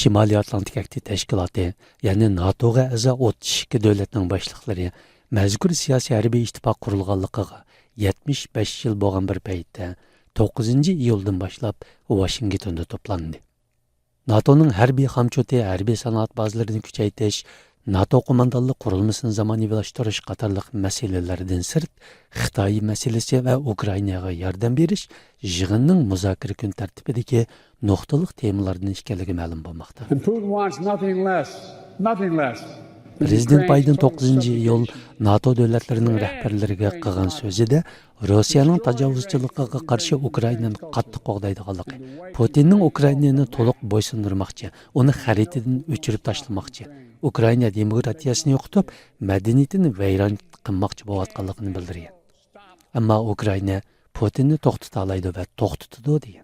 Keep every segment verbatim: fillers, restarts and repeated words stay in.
شىمالىي ئاتلانتىك ئەھدى تەشكىلاتى، يەنى ناتوغا ئەزا ئوتتۇز ئىككى دۆلەتنىڭ باشلىقلىرى مەزكۇر سىياسىي ھەربىي ئىتتىپاق قۇرۇلغانلىقىغا يەتمىش بەش يىل بولغان بىر پەيتتە، توققۇزىنچى ئىيۇلدىن باشلاپ ۋاشىنگتوندا توپلاندى. ناتونىڭ ھەربىي خامچوتى، ھەربىي سانائەت بازىلىرىنى كۈچەيتىش، ناتو قوماندانلىق قۇرۇلمىسىنى زامانىۋىلاشتۇرۇش قاتارلىق مەسىلىلەردىن سىرت، خىتاي مەسىلىسى ۋە ئۇكرائىناغا ياردەم بېرىش يىغىننىڭ مۇزاكىرە كۈن تەرتىپىدىكى نۇقتىلىق تېمىلاردىن ئىكەنلىكى مەلۇم بولماقتا. And Putin wants nothing less, nothing less than پرېزىدېنت Ukraine's بايدېن total توققۇزىنچى ئىيۇل سەپلىكەشىن ناتو دۆلەتلىرىنىڭ رەھبەرلىرىگە قىلغان سۆزىدە، روسىيەنىڭ تاجاۋۇزچىلىقىغا قارشى ئۇكرائىنانى قاتتىق قوغدايدىغانلىقى، پۇتىننىڭ ئۇكرائىنانى تولۇق بويسۇندۇرماقچى، ئۇنى خەرىتىدىن ئۆچۈرۈپ تاشلىماقچى، ئۇكرائىنا دېموكراتىيەسىنى يوقىتىپ، مەدەنىيىتىنى ۋەيران قىلماقچى بولۇۋاتقانلىقىنى بىلدۈرگەن. ئەمما ئۇكرائىنا پۇتىننى توختىتالايدۇ ۋە توختىتىدۇ، دېگەن.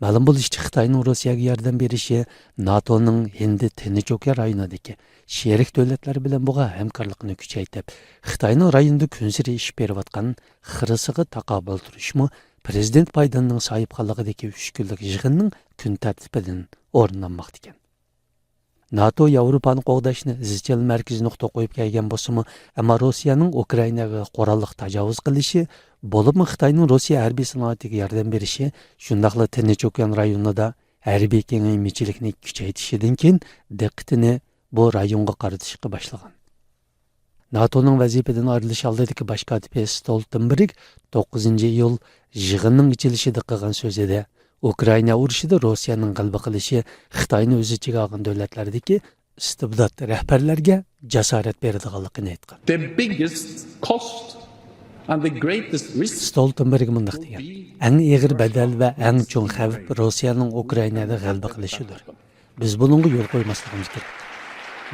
مەلۇم بولۇشىچە، خىتاينىڭ روسىيەگە ياردەم بېرىشى ناتونىڭ ھىندى تىنچ ئوكيان رايونىدىكى شېرىك دۆلەتلەر بىلەن بولغان ھەمكارلىقىنى كۈچەيتىپ، خىتاينىڭ رايوندا كۈنسېرى ئېشىپ بېرىۋاتقان خىرىسىغا تاقابىل تۇرۇشمۇ پرېزىدېنت بايدېننىڭ ساھىبخانلىقىدىكى ئۈچ كۈنلۈك يىغىننىڭ كۈن تەرتىپىدىن ئورۇنلانماقتا ئىكەن. ناتو ياۋروپانى قوغداشنى ئىزچىل مەركىزىي نۇقتا قويۇپ كەلگەن بولسىمۇ، ئەمما روسىيەنىڭ ئۇكرائىناغا قوراللىق تاجاۋۇز قىلىشى، بولۇپمۇ خىتاينىڭ روسىيە ھەربىي سانائىتىگە ياردەم بېرىشى، شۇنداقلا تىنچ ئوكيان رايونىدا ھەربىي كېڭەيمىچىلىكنى كۈچەيتىشىدىن كېيىن دىققىتىنى بۇ رايونغا قارىتىشقا باشلىغان. ناتونىڭ ۋەزىپىدىن ئايرىلىش ئالدىدىكى باش كاتىپى ستولتېنبېرگ توققۇزىنچى ئىيۇل يىغىننىڭ ئېچىلىشىدا قىلغان سۆزىدە، ئۇكرائىنا ئۇرۇشىدا روسىيەنىڭ غەلىبە قىلىشى خىتاينى ئۆز ئىچىگە ئالغان دۆلەتلەردىكى ئىستىبدات رەھبەرلەرگە جاسارەت بېرىدىغانلىقىنى ئېيتقان. The biggest cost and the greatest risk ستولتېنبېرگ مۇنداق دېگەن: «ئەڭ ئېغىر بەدەل ۋە ئەڭ چوڭ خەۋپ روسىيەنىڭ ئۇكرائىنادا غەلىبە قىلىشىدۇر. بىز بۇنىڭغا يول قويماسلىقىمىز كېرەك.»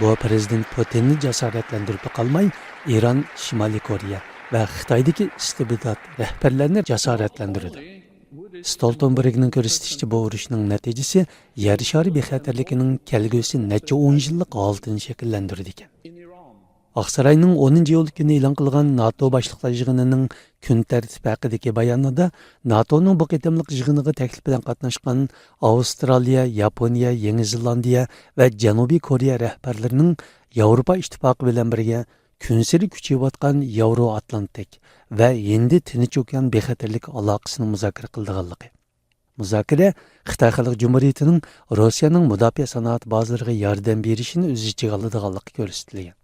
بۇ پرېزىدېنت پۇتىننى جاسارەتلەندۈرۈپلا قالماي، ئىران، شىمالىي كورېيە ۋە خىتايدىكى ئىستىبدات رەھبەرلەرنى جاسارەتلەندۈرىدۇ. ستولتېنبېرگنىڭ كۆرسىتىشىچە، بۇ ئۇرۇشنىڭ نەتىجىسى يەر شارى بىخەتەرلىكىنىڭ كەلگۈسى نەچچە ئون يىللىق ھالىتىنى شەكىللەندۈرىدىكەن. ئاقساراينىڭ ئونىنچى ئىيۇل كۈنى ئېلان قىلغان ناتو باشلىقلار يىغىنىنىڭ كۈن تەرتىپى ھەققىدىكى بايانىدا، ناتونىڭ بۇ قېتىملىق يىغىنىغا تەكلىپ بىلەن قاتناشقان ئاۋسترالىيە، ياپونىيە، يېڭى زېلاندىيە ۋە جەنۇبىي كورېيە رەھبەرلىرىنىڭ ياۋروپا ئىتتىپاقى بىلەن بىرگە كۈنسېرى كۈچىيىۋاتقان ياۋرو ئاتلانتىك ۋە ھىندى تىنچ ئوكيان بىخەتەرلىك ئالاقىسىنى مۇزاكىرە قىلىدىغانلىقى، مۇزاكىرە خىتاي خەلق جۇمھۇرىيىتىنىڭ روسىيەنىڭ مۇداپىئە سانائەت بازىلىرىغا ياردەم بېرىشىنى ئۆز ئىچىگە ئالىدىغانلىقى كۆرسىتىلگەن.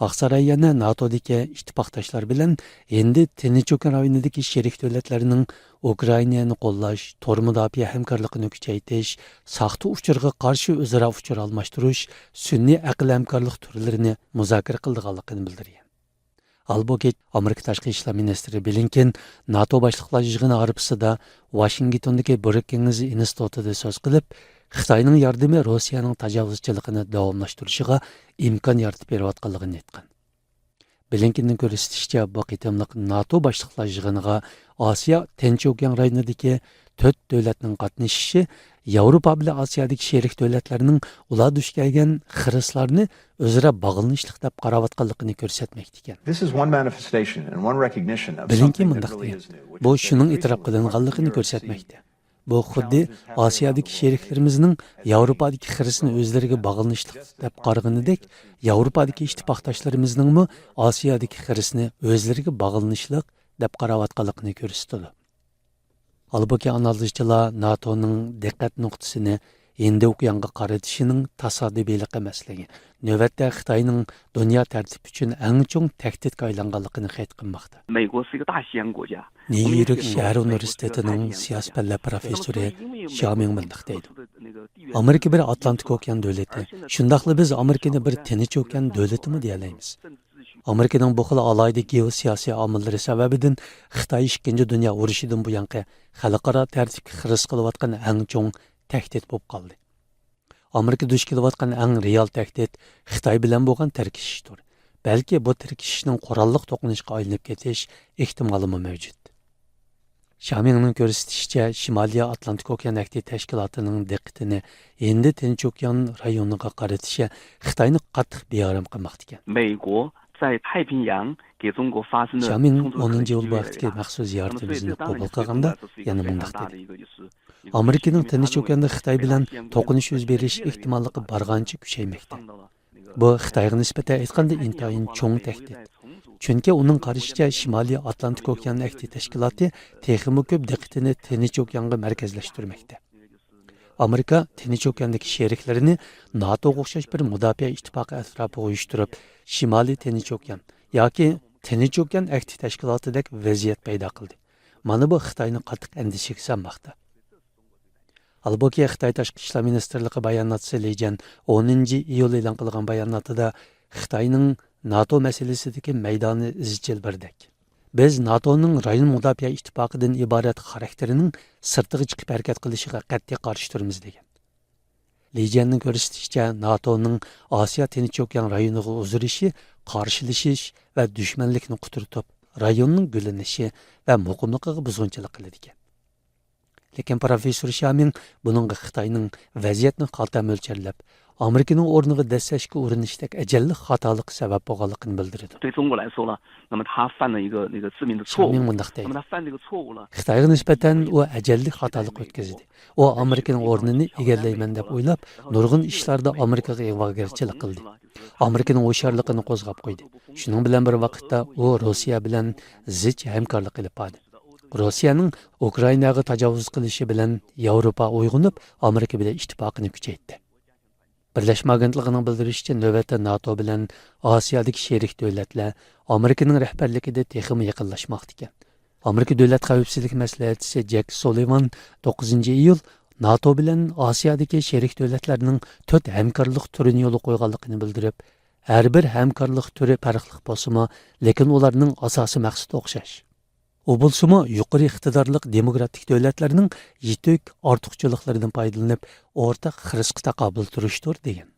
ئاقساراي يەنە ناتودىكى ئىتتىپاقداشلار بىلەن ھىندى تىنچ ئوكيان رايونىدىكى شېرىك دۆلەتلەرنىڭ ئۇكرائىنانى قوللاش، تور مۇداپىئە ھەمكارلىقىنى كۈچەيتىش، ساختا ئۇچۇرغا قارشى ئۆزئارا ئۇچۇر ئالماشتۇرۇش، سۈنئىي ئەقىل ھەمكارلىق تۈرلىرىنى مۇزاكىرە قىلىدىغانلىقىنى بىلدۈرگەن. ھالبۇكى، ئامېرىكا تاشقى ئىشلار مىنىستىرى بلىنكېن ناتو باشلىقلار يىغىنى ھارپىسىدا ۋاشىنگتوندىكى بروكىنگز ئىنستىتۇتىدا سۆز قىلىپ، خىتاينىڭ ياردىمى روسىيەنىڭ تاجاۋۇزچىلىقىنى داۋاملاشتۇرۇشىغا ئىمكان يارىتىپ بېرىۋاتقانلىقىنى ئېيتقان. بلىنكېننىڭ كۆرسىتىشىچە، بۇ قېتىملىق ناتو باشلىقلار يىغىنىغا ئاسىيا تىنچ ئوكيان رايونىدىكى تۆت دۆلەتنىڭ قاتنىشىشى ياۋروپا بىلەن ئاسىيادىكى شېرىك دۆلەتلەرنىڭ ئۇلار دۇچ كەلگەن خىرىسلارنى ئۆزئارا باغلىنىشلىق دەپ قاراۋاتقانلىقىنى كۆرسەتمەكتىكەن. This is one manifestation and one recognition of بلىنكېن something مۇنداق that really دېگەن: isn't new, which بۇ is that شۇنىڭ ئېتىراپ قىلىنغانلىقىنى كۆرسەتمەكتە. بۇ خۇددى ئاسىيادىكى شېرىكلىرىمىزنىڭ ياۋروپادىكى خىرىسىنى ئۆزلىرىگە باغلىنىشلىق دەپ قارىغىنىدەك، ياۋروپادىكى ئىتتىپاقداشلىرىمىزنىڭمۇ ئاسىيادىكى خىرىسىنى ئۆزلىرىگە باغلىنىشلىق دەپ قاراۋاتقانلىقىنى كۆرسىتىدۇ. ھالبۇكى، ئانالىزچىلار ناتونىڭ دىققەت نۇقتىسىنى ھىندى ئوكيانغا قارىتىشىنىڭ تاسادىپىيلىق ئەمەسلىكى، نۆۋەتتە خىتاينىڭ دۇنيا تەرتىپى ئۈچۈن ئەڭ چوڭ تەھدىتكە ئايلانغانلىقىنى قەيت قىلماقتا. 美国是一个大西洋国家。 نيۇ يورك شەھەر ئۇنىۋېرسىتېتىنىڭ سىياسىي پەنلەر پروفېسسورى شياۋ مىڭ مۇنداق دەيدۇ: «ئامېرىكا بىر ئاتلانتىك ئوكيان دۆلىتى، شۇنداقلا بىز ئامېرىكىنى بىر تىنچ ئوكيان دۆلىتىمۇ دېيەلەيمىز. ئامېرىكىنىڭ بۇ خىل ئالاھىدە گېئوسىياسىي ئامىللىرى سەۋەبىدىن خىتاي ئىككىنچى دۇنيا ئۇرۇشىدىن بۇيانقى خەلقئارا تەرتىپكە خىرىس قىلىۋاتقان ئەڭ چوڭ تەھدىت بولۇپ قالدى. ئامېرىكا دۇچ كېلىۋاتقان ئەڭ رېئال تەھدىت خىتاي بىلەن بولغان تىركىشىشتۇر. بەلكى بۇ تىركىشىشنىڭ قوراللىق توقۇنۇشقا ئايلىنىپ كېتىش ئېھتىمالىمۇ مەۋجۇت.» شياۋ مىڭنىڭ كۆرسىتىشىچە، شىمالىي ئاتلانتىك ئوكيان ئەھدى تەشكىلاتىنىڭ دىققىتىنى ھىندى تىنچ ئوكيان رايونىغا قارىتىشى خىتاينى قاتتىق بىئارام قىلماقتىكەن. 美国在太平洋 شيامىڭ ئونىنچى ئىيۇل بۇ ھەقتىكى مەخسۇس زىيارىتىمىزنى قوبۇل قىلغاندا يەنە مۇنداق دېدى: ئامېرىكىنىڭ تىنچ ئوكياندا خىتاي بىلەن توقۇنۇش يۈز بېرىش ئېھتىماللىقى بارغانچە كۈچەيمەكتە. بۇ خىتايغا نىسبەتەن ئېيتقاندا ئىنتايىن چوڭ تەھدىت. چۈنكى ئۇنىڭ قارىشىچە، شىمالىي ئاتلانتىك ئوكيان ئەھدى تەشكىلاتى تېخىمۇ كۆپ دىققىتىنى تىنچ ئوكيانغا مەركەزلەشتۈرمەكتە. ئامېرىكا تىنچ ئوكياندىكى شېرىكلىرىنى ناتوغا ئوخشاش بىر مۇداپىئە ئىتتىپاقى ئەتراپىغا ئۇيۇشتۇرۇپ، شىمالىي تىنچ ئوكيان ياكى تىنچ ئوكيان ئەھدى تەشكىلاتىدەك ۋەزىيەت پەيدا قىلدى. مانا بۇ خىتاينى قاتتىق ئەندىشىگە سالماقتا. ھالبۇكى، خىتاي تاشقى ئىشلار مىنىستىرلىقى باياناتچىسى لى جيەن ئونىنچى ئىيۇل ئېلان قىلغان باياناتىدا خىتاينىڭ ناتو مەسىلىسىدىكى مەيدانى ئىزچىل بىردەك. بىز ناتونىڭ رايون مۇداپىئە ئىتتىپاقىدىن ئىبارەت خاراكتېرىنىڭ سىرتىغا چىقىپ ھەرىكەت قىلىشىغا قەتئىي قارشى تۇرىمىز، دېگەن. لى جيەننىڭ كۆرسىتىشىچە، ناتونىڭ ئاسىيا تىنچ ئوكيان رايونىغا ئۇزىرىشى قارشىلىشىش ۋە دۈشمەنلىكنى قۇترىتىپ، رايوننىڭ گۈللىنىشى ۋە مۇقىملىقىغا بۇزغۇنچىلىق قىلىدىكەن. لېكىن پروفېسسور شيامىڭ بۇنىڭغا خىتاينىڭ ۋەزىيەتنى خاتا مۆلچەرلەپ، ئامېرىكىنىڭ ئورنىغا دەسسەشكە ئۇرۇنۇشتەك ئەجەللىك خاتالىققا سەۋەب بولغانلىقىنى بىلدۈرىدۇ. 对中国来说了，那么他犯了一个那个致命的错误。 شيامىڭ مۇنداق دەيدۇ. 那么他犯这个错误了。 خىتايغا نىسبەتەن ئۇ ئەجەللىك خاتالىق ئۆتكۈزدى. ئۇ ئامېرىكىنىڭ ئورنىنى ئىگىلەيمەن دەپ ئويلاپ، نۇرغۇن ئىشلاردا ئامېرىكىغا ئىغۋاگەرچىلىك قىلدى. ئامېرىكىنىڭ ھوشيارلىقىنى قوزغاپ قويدى. شۇنىڭ بىلەن بىر ۋاقىتتا ئۇ روسىيە بىلەن زىچ ھەمكارلىق ئېلىپ باردى. روسىيەنىڭ ئۇكرائىناغا تاجاۋۇز قىلىشى بىلەن ياۋروپا ئويغىنىپ، ئامېرىكا بىلەن ئىتتىپاقىنى كۈچەيتتى. بىرلەشمە ئاگېنتلىقىنىڭ بىلدۈرۈشىچە، نۆۋەتتە ناتو بىلەن ئاسىيادىكى شېرىك دۆلەتلەر ئامېرىكىنىڭ رەھبەرلىكىدە تېخىمۇ يېقىنلاشماقتا ئىكەن. ئامېرىكا دۆلەت خەۋپسىزلىك مەسلىھەتچىسى جەك سۇلىۋان توققۇزىنچى ئىيۇل ناتو بىلەن ئاسىيادىكى شېرىك دۆلەتلەرنىڭ تۆت ھەمكارلىق تۈرىنى يولغا قويغانلىقىنى بىلدۈرۈپ، ھەر بىر ھەمكارلىق تۈرى پەرقلىق بولسىمۇ، لېكىن ئۇلارنىڭ ئاساسىي مەقسىتى ئوخشاش. ئۇ بولسىمۇ يۇقىرى ئىقتىدارلىق دېموكراتىك دۆلەتلەرنىڭ يېتۈك ئارتۇقچىلىقلىرىدىن پايدىلىنىپ، ئورتاق خىرىسقا تاقابىل تۇرۇشتۇر، دېگەن.